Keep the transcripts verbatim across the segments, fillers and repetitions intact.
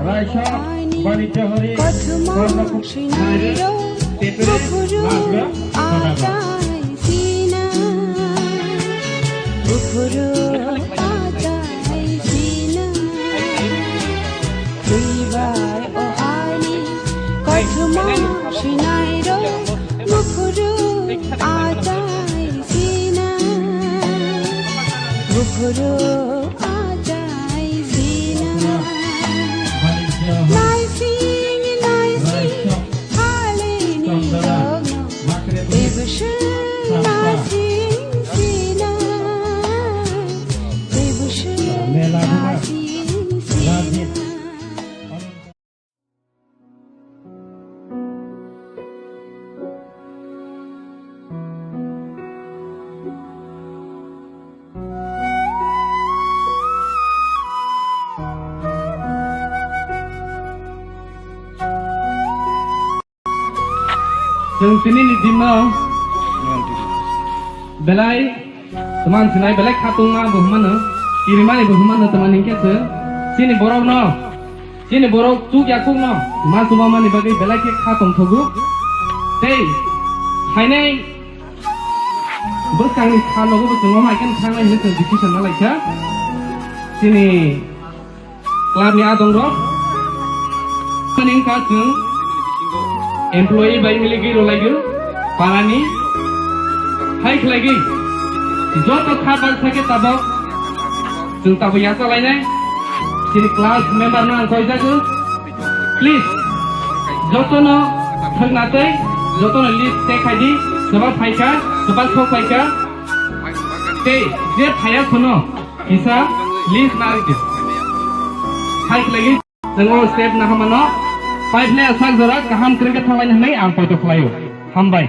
Raisa, Bani Johori, Korno Kumair, Tepere, Lagra, Sodagar. Buphuru achai sina, naising naising halini dogno, tebwswng naising sina, tebwswng naising sina. Chwng tini ni din no belai tongma sinai belai kha tongma bo hwnmano, kirimani bo hwnmano, tongma hwnkhe chwng chini borok no, chini borok chuk yakuk no ma chubamani bagwi belai khe kha tongthogo. Tei phainai bwskangni salogo bo chwng omo hai khe thangnai hinwi chwng decision na laikha. Chini club ni adong rok. Ani wngkha chwng employee bai miligwi rwlaigwi parani hai khlaigwi joto kha baksa khe tabok chwng tabuk yachalainai. Chini club member no ang koijago, please jotono thwngna tei jotono list tei khaidi, swbak phaikha, swbak sok phaikha tei je phaiya khono kisa list narwkhe. Hai khlaigwi chwng o step nahamano pipeline sak jora kaham kwrwngkhe thanglaina hwnwi ang poito khlaio. Hambai.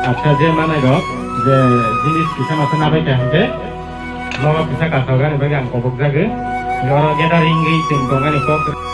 Acha je manai rok je jinis kisa masa nabai kha hwnkhe nogo kisa kasogani bagwi ang kobok jagwi. Oro gathering wi chwng tongmani kok.